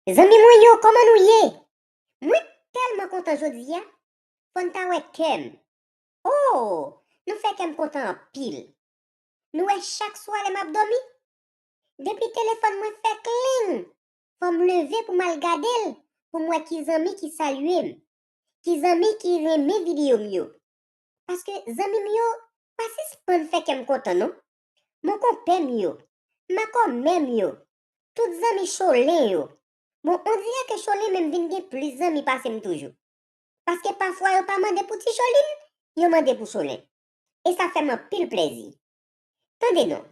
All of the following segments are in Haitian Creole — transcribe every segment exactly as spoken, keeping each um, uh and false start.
Zanmi mwen yo, kòman nou ye? Mwen tèlman kontan jodi a. Fò n ta wè kè m. Oh, nou fè kè m kontan anpil. Nou wè chak swa lè m ap dòmi, depi telefòn mwen fè kling, fò m leve pou m al gade l, pou m wè ki zanmi ki salye m, ki zanmi ki renmen videyo m yo. Paske zanmi m yo pa sispann fè kè m kontan non. Mon konpè m yo, makòmè m yo, tout zanmi Cholen yo. Bon, on dirè ke Cholen menm vin gen plis zanmi pase m toujou. Paske pafwa yo pa mande pou Ti Cholin, yo mande pou Cholen. E sa fè m anpil plèzi. Tande non,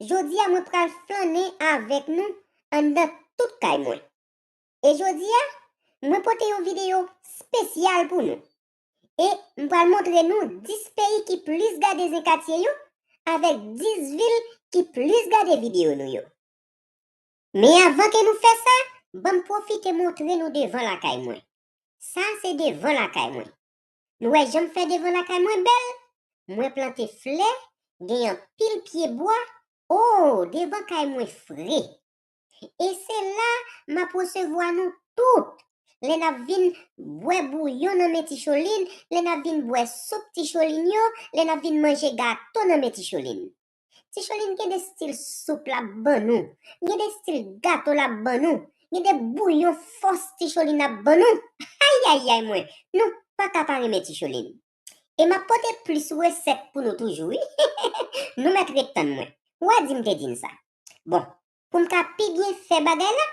jodi a mwen pral flannen avèk nou anndan tout kay mwen. E jodi a, mwen pote yon videyo espesyal pou nou. E m pral montre nou dis peyi ki plis gade Zen Katye yo avèk dis vil ki plis gade videyo nou yo. Men avan ke nou fè sa, ban m pwofite montre nou devan lakay mwen. Sa se devan lakay mwen. Nou wè jan m fè devan lakay mwen bèl? Mwen plante flè, gen anpil pyebwa. Oh, devan kay mwen fre. E se la m ap resevwa nou tout. Lè n ap vin bwè bouyon nan men Ti Cholin, lè n ap vin bwè soup Ti Cholin yo, lè n ap vin manje gato nan men Ti Cholin. Ti Cholin gen de stil soup l ap ban nou, gen de stil gato l ap ban nou, gen de bouyon fòs Ti Cholin ap ban nou. Ayayay mwen, nou pa ka pa renmen Ti Cholin. E m ap pote plis resèt pou nou toujou, wi. Nou mèt ret tann mwen. Ou a di m te di n sa. Bon, pou m ka pi byen fè bagay la,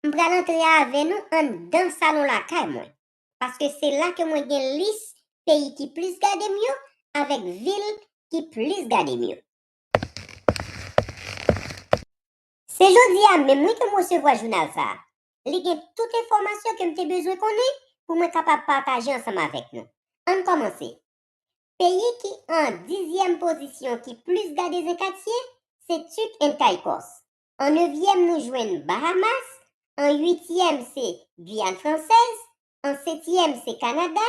m pral antre avè nou anndan salon lakay mwen. Paske se la ke mwen gen lis peyi ki plis gade m yo avèk vil ki plis gade m yo. Se jodi a menm wi ke m resevwa jounal sa a. Li gen tout enfòmasyon ke m te bezwen konnen pou mwen kapab pataje ansanm avèk nou. Ann kòmanse. Peyi ki an dizyèm pozisyon ki plis gade Zen Katye, se Turks and Caicos. An nevyèm, nou jwenn Bahamas. An uityèm, se Guyane Française. An setyèm, se Kanada.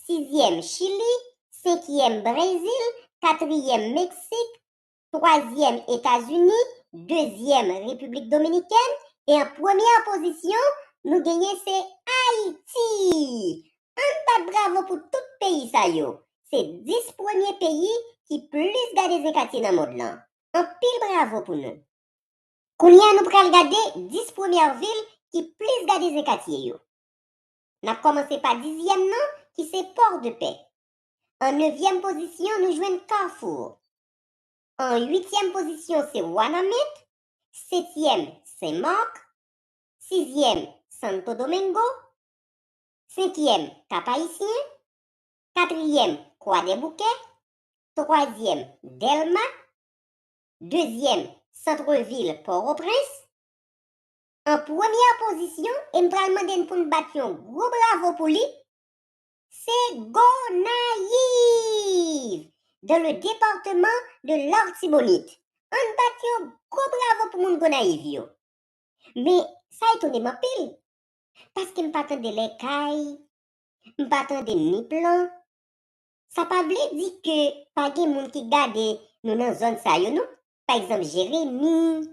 Sizyèm, Chili. Senkyèm, Brezil. Katriyèm, Meksik. Twazyèm, Etazini. Dezyèm, Repiblik Dominikèn. E an premyè pozisyon, nou genyen se Ayiti. Ann bat bravo pou tout peyi sa yo. Se dis premye peyi ki plis gade Zen Katye nan mond lan. Anpil bravo pou nou. Kounye a nou pral gade dis premyè vil ki plis gade Zen Katye yo. N ap kòmanse pa dizyèm nan, ki se Port-de-Paix. An nevyèm pozisyon, nou jwenn Carrefour. An uityèm pozisyon, se Wanament. Setyèm, Sen Mak. Sizyèm, Santo Domingo. Senkyèm, Cap-Haïtien. Katriyèm, Kwadèboukè. Twazyèm, Dèlma. Dezyèm, santrevil Pòtoprens. An premyè pozisyon, e m pral mande n pou n bat yon gwo bravo pou li, se Gonayiv, dans le département de l'Artibonite. Ann bat yon gwo bravo pou moun Gonayiv yo. Men, sa etone m anpil, paske m pa tande Lèkay, m pa tande ni plan. Sa pa vle di ke pa gen moun ki gade nou nan zòn sa yo, non. Pa egzanp, Jeremi.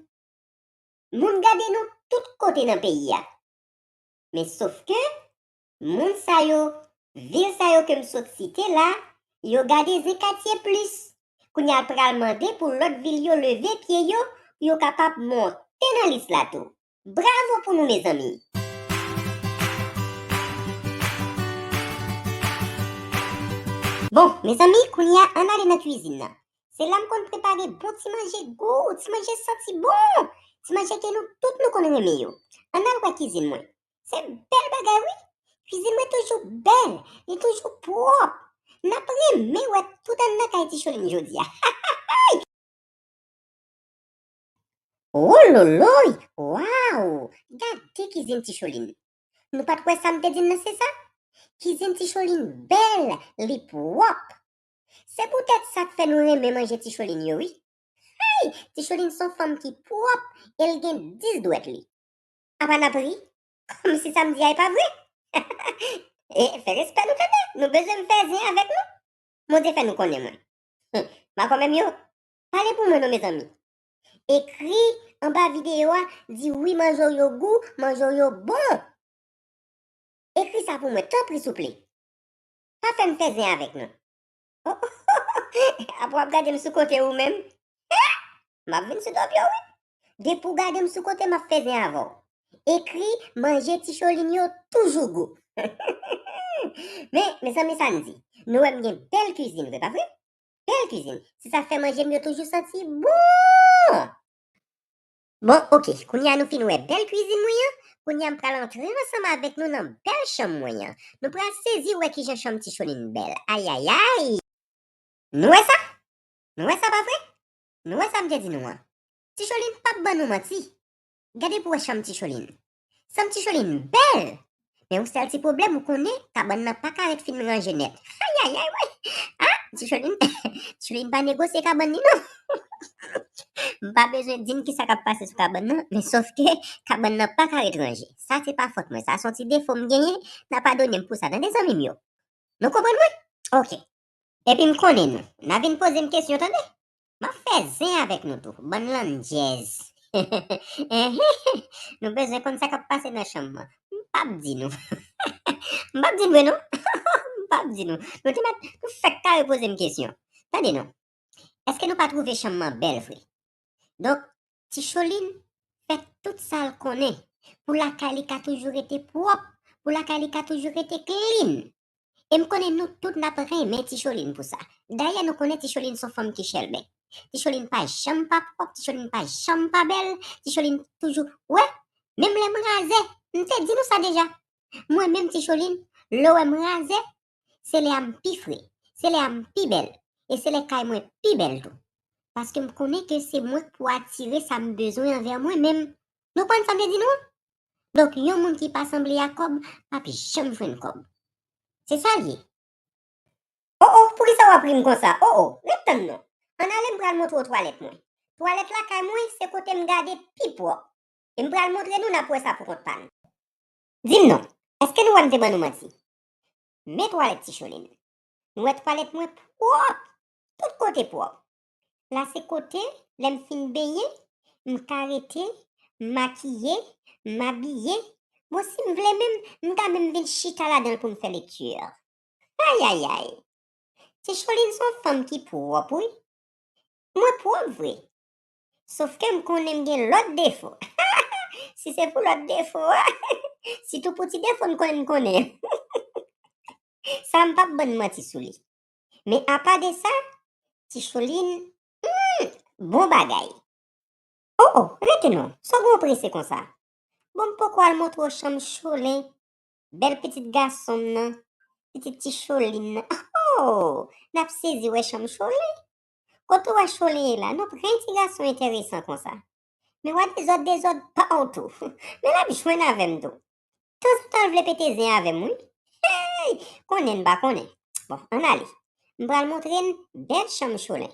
Moun gade nou tout kote nan peyi a. Men sof ke, moun sa yo, vil sa yo ke m sot site la, yo gade Zen Katye plis. Kounye a l pral mande pou lòt vil yo leve pye yo, pou yo kapab monte nan lis la tou. Bravo pou nou, mezanmi! Bon, mezanmi, kounye a, ann ale nan kwizin nan. Se la m konn prepare bon ti manje gou, ti manje santi bon, ti manje ke nou tout nou konn renmen yo. Ann al wè kwizin mwen. Se bèl bagay, wi. Kwizin mwen toujou bèl, li toujou pwòp. N ap renmen wè tout anndan kay Ti Cholin jodi a. Wololoy! Waw! Gade kizin Ti Cholin. Nou pa t kwè sa m te di n nan se sa? Kizin Ti Cholin bèl, li pwòp. Se poutèt sa k fè nou renmen manje Ti Cholin yo, wi. Hey! Ti Cholin se yon fanm ki pwòp e l gen dis dwèt li. Apa n ap ri? Kòmsi sa m di a e pa vre? E fè respè nou tande, nou bezwen m fè zen avèk nou? Bondye fè nou konnen mwen. Hum, makomè m yo, pale pou mwen non, mezanmi. Ekri anba videyo a, di wi, manje w yo gou, manje w yo bon. Ekri sa pou mwen, tanpri, souple. Pa fè m fè zen avèk nou. Oh, oh, oh, oh. Apre w ap gade m sou kote ou menm. M ap vin sou do pye w, wi. Depi w gade m sou kote, m ap fè zen avè w. Ekri manje Ti Cholin yo toujou gou. Men, mezanmi, sa n di? Nou wè m gen bèl kwizin, vre pa vre? Bèl kwizin. Se sa k fè manje m yo toujou santi bon. Bon, oke. Kounye a nou fin wè bèl kwizin mwen an. Kounye a m pral antre ansanm avèk nou nan bèl chanm mwen an. Nou pral sezi wè kijan chanm Ti Cholin bèl. Ayayay! Nou wè sa? Nou wè sa, pa vre? Nou wè sa m te di nou an? Ti Cholin p ap ban nou manti. Gade pou wè chanm Ti Cholin. Chanm Ti Cholin bèl! Men yon sèl ti pwoblèm, ou konnen, kabann nan pa ka ret fin ranje nèt. Ayayay, wi! Ah, Ti Cholin, Ti Cholin pa negosye kabann li, non. M pa bezwen di n kisa k ap pase sou kabann nan, men sòf ke kabann nan pa ka ret ranje. Sa se pa fòt mwen, sa se yon ti defo m genyen, n a padone m pou sa, tande, zanmi m yo. Nou konprann mwen? Oke. Epi m konnen nou. N a vin poze m kesyon, tande. M ap fè zen avèk nou tou. Bann landjèz. Enhen. Nou bezwen konn sa k ap pase nan chanm nan. M p ap di nou. M p ap di nou, non. M p ap di nou. Nou te mèt, nou fèk kare poze m kesyon. Tande non. Èske nou pa twouve chanm nan bèl vre? Donk, Ti Cholin fè tout sa l konnen pou lakay li ka toujou rete pwòp, pou lakay li ka toujou rete clean. E m konnen nou tout n ap renmen Ti Cholin pou sa. Dayè, nou konnen Ti Cholin se yon fanm ki chèlbè. Ti Cholin pa janm pa pwòp, Ti Cholin pa janm pa bèl, Ti Cholin toujou, wè, menm lè m razè, m te di nou sa deja. Mwen menm Ti Cholin, lè w wè m razè, se lè a m pi fre, se lè a m pi bèl, e se lè kay mwen pi bèl tou. Paske m konnen ke se mwen k pou atire sa m bezwen anvè mwen menm. Nou konprann sa m vle di nou an? Donk, yon moun ki pa sanble a kòb p ap janm jwenn kòb. Se sa l ye. O o, poukisa w ap ri m konsa? O o, ret tann non. Ann ale, m pral montre w twalèt mwen. Twalèt lakay mwen se kote m gade pi pwòp. E m pral montre nou, n ap wè sa pou kont pa n. Di m non, èske nou wè m te ban nou manti? Men twalèt Ti Cholin. Nou wè twalèt mwen pwòp. Tout kote pwòp. La se kote, lè m fin benyen, m ka rete, m makiye, m abiye. Bon, si m vle menm, m ka menm vin chita ladan l pou m fè lekti. Ayayay! Ti Cholin se yon fanm ki pwòp, wi. Mwen pwòp vre. Sòf ke m konnen m gen lòt defo. Si se pou lòt defo a, sitou pou ti defo n konnen m konnen. Sa m p ap ban n manti sou li. Men apa de sa, Ti Cholin, hmm, bon bagay. O o, rete non, sa w gen w prese konsa? Bon, m poko al montre w chanm Cholin, bèl pitit gason m nan, pitit Ti Cholin nan. Oh, n ap sezi wè chanm Cholin. Kote w wè Cholin ye la? Nou pran ti gason enteresan konsa. Men w a dezòd, dezòd pa w tou. Men l ap jwenn avè m tou. Tanzantan l vle pete zen avè m, wi. Hey! Konnen n pa konnen. Bon, ann ale. M pral montre n bèl chanm Cholin.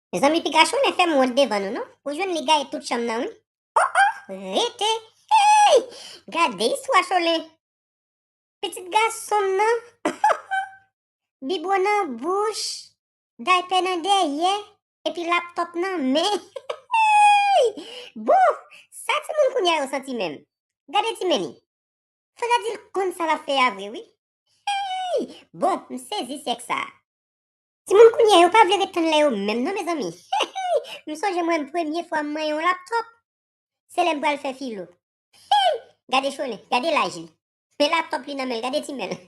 Mezanmi, piga Cholin fè m wont devan nou, non? Ou jwenn li gaye tout chanm nan, wi. O o, rete! Hey! Gade istwa Cholin. Pitit gason m nan, bibwon nan bouch, daypè nan dèyè, epi laptòp nan men. Bon, sa timoun kounye a yo santi menm? Gade ti men li. Fò ta di l konn sa l ap fè a vre, wi. Hey! Bon, m sezi syèk sa a. Timoun kounye a yo pa vle ret tann lè yo menm non, mezanmi. M sonje mwen premye fwa m manyen yon laptòp, se lè m pral fè filo. Hey! Gade Cholin, gade laj li. Men laptòp li nan men l, gade ti men l.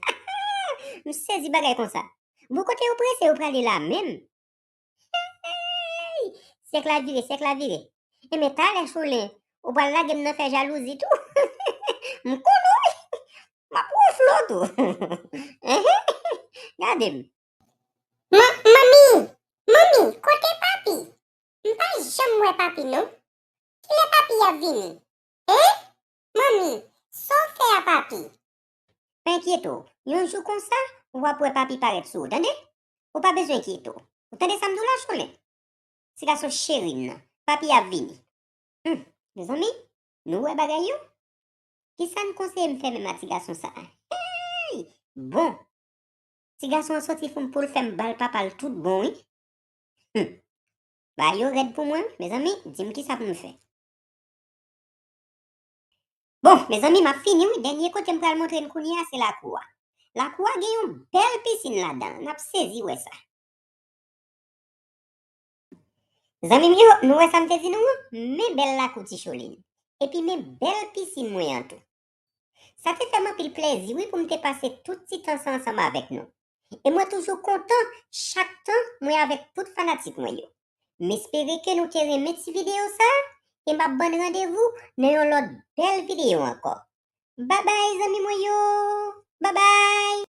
M sezi bagay konsa. Bon, kote yo prese, yo prale la menm. Hey! Syèk la vire, syèk la vire. Enben, talè Cholin, ou pral lage m nan fè jalouzi tou. M konnen w, wi. M ap wonfle w tou. Enhen. Gade m. Ma-, manmi! Manmi, kote papi? M pa janm wè papi, non. Kilè papi ap vini? Hein? Manmi, sa w fè a papi? Pa enkyete w. Yon jou konsa, w ap wè papi parèt sou ou, tande? Ou pa bezwen enkyete w. Ou tande sa m di w la, Cholin? Ti gason cheri m nan, papi ap vini. Hum, mezanmi, nou wè bagay yo? Kisa n konseye m fè menm a ti gason sa a? Hey! Bon! Ti gason an soti pou m, pou l fè m ba l papa l tout bon, wi. Hum. Bagay yo rèd pou mwen, wi. Mezanmi, di m kisa pou m fè. Bon, mezanmi, m ap fini, wi. Dènye kote m pral montre n kounye a, se lakou a. Lakou a gen yon bèl pisin ladan l. N ap sezi wè sa. Zanmi m yo, nou wè sa m te di nou an? Men bèl lakou Ti Cholin. Epi men bèl pisin mwen an tou. Sa te fè m anpil plèzi, wi, pou m te pase tout ti tan sa ansanm avèk nou. E mwen toujou kontan chak tan mwen avèk tout fanatik mwen yo. M espere ke nou te renmen ti videyo sa a, e m ap ban n randevou nan yon lòt bèl videyo ankò. Babay, zanmi mwen yo! Babay!